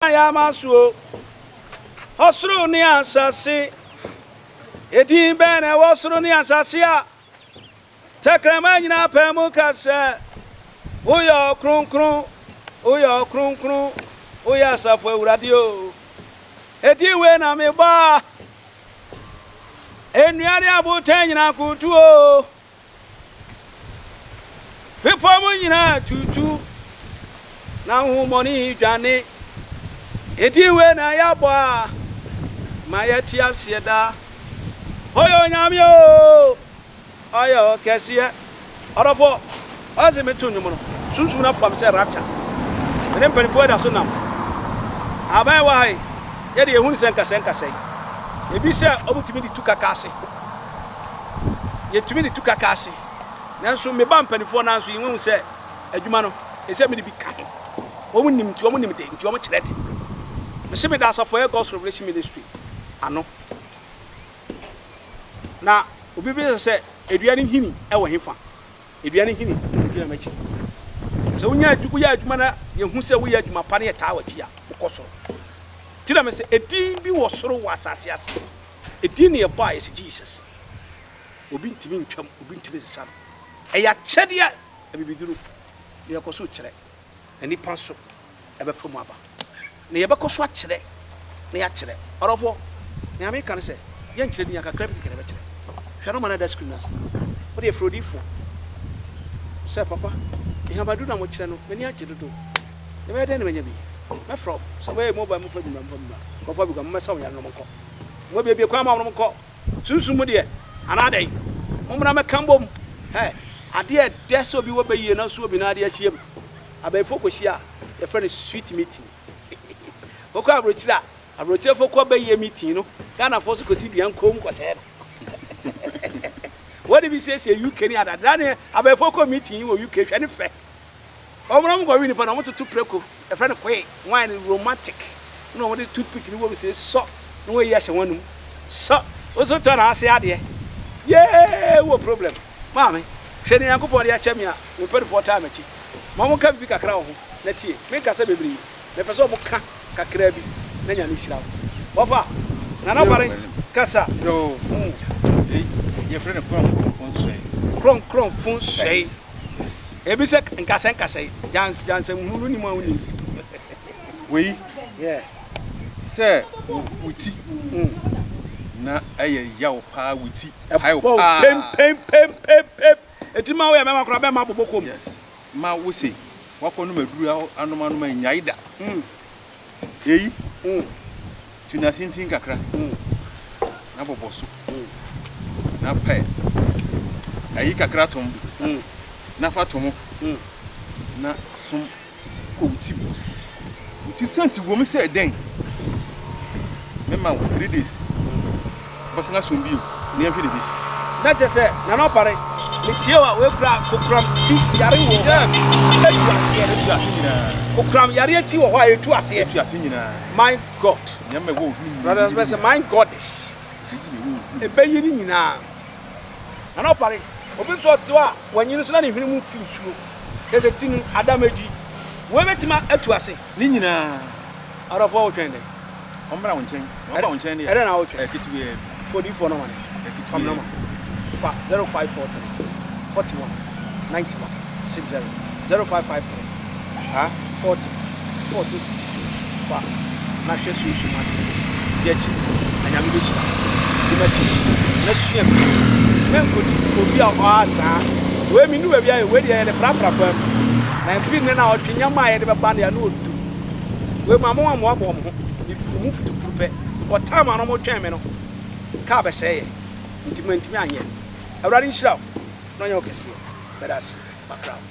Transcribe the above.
Yɛama so o. Ɔsoro ne asase. Edin bɛn na ɛwɔ soro ne asase a tɛkrɛma nyinaa pɛ mu ka sɛ, Woyɛ ɔkronkron, woyɛ ɔkronkron, woyɛ asafo Awurade o. Edin wei na mebɔ a, nnua ne abotan nyinaa koto o. Bepɔ mu nyinaa tutu, na honhommɔne dwane. Edin wei na yɛabɔ a, ma yɛte aseɛ daa. Ɔyɛ Onyame o, ɔyɛ ɔkɛseɛ. Ɔdɔfoɔ, ɔse meto nnwom no, sunsum no afa me sɛ rapture. Me ne mpanimfoɔ da so nam. Aban wɔ ha yi, yɛde yɛhu no sɛ nkasɛɛ nkasɛɛ. Ebi sɛ wɔtumi de tu kaka ase. Yɛtumi de tu kaka ase. Nanso me ba mpanimfoɔ no ara nso, wɔahu sɛ adwuma no, ɛsɛ sɛ mede bi ka ho. Wɔn nim nti, wɔn nim de, nti wɔn kyerɛ de. Mese meda asafo a ɛyɛ God's Revelation Ministry ano. Na obi bisa sɛ, Dua no nhini wɔ hefa? Dua no nhini na ɛgyina m'akyi. Sɛ wonya woyɛ adwuma na yɛhu sɛ woyɛ adwuma pa na yɛtaa w'akyi a, wokɔ soro. Nti na mese, edin bi wɔ soro wɔ asase ase. Edin na yɛbɔ a yɛse Jesus. Obi ntumi ntwam, obi ntumi nsesa no. Ɛyɛ akyɛdeɛ, abibiduro, na yɛkɔ so kyerɛ, na nnipa nso ɛbɛfa mu aba. Na yɛbɛkɔ so akyerɛ, na yɛakyerɛ. Ɔdɔfoɔ, nea meka ne sɛ, yɛnkyerɛ din a, kakra bi kɛkɛ na yɛbɛkyerɛ. Hwɛ nɔma no a ɛda screen no ase. Wo deɛ frɛ odiyifoɔ sɛ, Papa, nhabaduro no a mokyerɛ no, m'ani agye dodo. Ɛbɛyɛ dɛn na manya bi? Mɛfrɛ wo sɛ, Wei, mobile, momfa bi mmra, momfa bi mmra. Nkurɔfoɔ abɛgu ha, mommɛsa wɔn yare na wɔnkɔ. Moabuebue kwan ama wɔn nkɔ. Sunsum mu deɛ, anaa dɛn? Mommra mmɛka mbom. Hɛ, adeɛ a ɛdɛ sɛ obi wɔ bɛ yie na ɔso obi nan de ahyiam. Abayifoɔ kɔhyia a, yɛfrɛ no sweet meeting. Wokɔ aburokyire a, aburokyirefoɔ kɔ bɛ yie meeting no, Ghanafoɔ nso kɔsi dua nkɔn mu kɔsɛɛ no. Wɔde bi siesie UK ne adade. Ne abayifoɔ kɔ meeting wɔ UK, hwɛ ne fɛ. Wɔn na wɔkɔwe nipa na wɔtoto prako, yɛfrɛ no koe, wine romantic, na wɔde toothpick no wɔ mu sɛ sɔ na wɔayi ahyɛ wɔn anum. Sɔ, wo nso tɔ na ase adeɛ. Yee, wowɔ problem. Maame, hwɛ nea Nyankopɔn de akyɛ me a me mpanimfoɔ taa m'akyi. Ma wɔnka biribi kakra wɔ ho na tie. Menkasa bebree, mepɛ sɛ wɔka kakraa bi na Nyame nhyira wo. Wɔfa, Nana Kware, kasa. Yoo, ei, yɛfrɛ no krɔnkrɔnfo nsɔe. Krɔnkrɔnfo nsɔe. Ebi sɛ nkasɛɛ nkasɛɛ, gyansɛm hunu no nim a wonim. Wei sɛ wo ti na ɛyɛ yaw paa wo ti pae wo paa. Ɛbɔ pempempempempem. Eti ma woyɛ bɛma koraa bɛma bobɔ kɔm. Yes. Ma wo se wakɔ nom aduru anom anom a nnyae da. Eyi, tu n'asintin kakra na bobɔ so, na pae ayi kakra tom, na fa to ho, na som kɔ wo ti mu. Wo ti sɛnti wom sɛ dɛn? Mema wo 3 days, bɛsan asom bio na yɛnhwɛ deɛ ɛbɛsi. Na kyerɛ sɛ Nana Ɔpare, metie wo a, wei koraa kokoram ti yare wɔ hɔ a ɛtu aseɛ. Ɛtu ase nyinaa. Kokoram yareɛ ti wɔ hɔ a ɛtu aseɛ. Ɛtu ase nyinaa. My God. Nneɛma ɛwɔ wo hwene Brother nyinaa. Sɛ my goddess. Ɛbɛyi ne nyinaa. Nana Ɔpare, obi nso ɔte hɔ a wanyini nso na ne hwene mu fi nsuo. Kyerɛ sɛ ti no adamagyi. Wei bɛtumi atu ase. Ne nyinaa. Adɔfoɔ wotwɛn dɛn? Ɔmmra wo nkyɛn. Na ɔba wo nkyɛn deɛ. Ɛdɛn na wotwɛn? Ɛyɛ ketewaa bi. Fa odiyifoɔ nɔma no. Ɛyɛ Fa me ketewaa nɔma. bi. Fa 0543 41 91 60 0553 ah 40 14 62 fa na hwɛ sunsum adeɛ. Di akyi na Nyame bɛhyira wo. Di m'akyi na sua biribi. Mɛnkɔdi obi a ɔazaa. Wei mennu baabi ayɛ wei deɛ yɛde prapra kwan mu. Na mfiri nnɛ na ɔtwe nneɛma a yɛde bɛba no deɛ ano ɔdu. Wei ma mo a moaboa mo ho. Mefiri mu futukuru pɛ. Because time a na wɔtwɛn me no, kaa bɛsɛeɛ. Nti mantumi anyɛ. Awurade nhyira wo na ɔnyɛ wo kɛseɛ. Meda ase. Makra wo.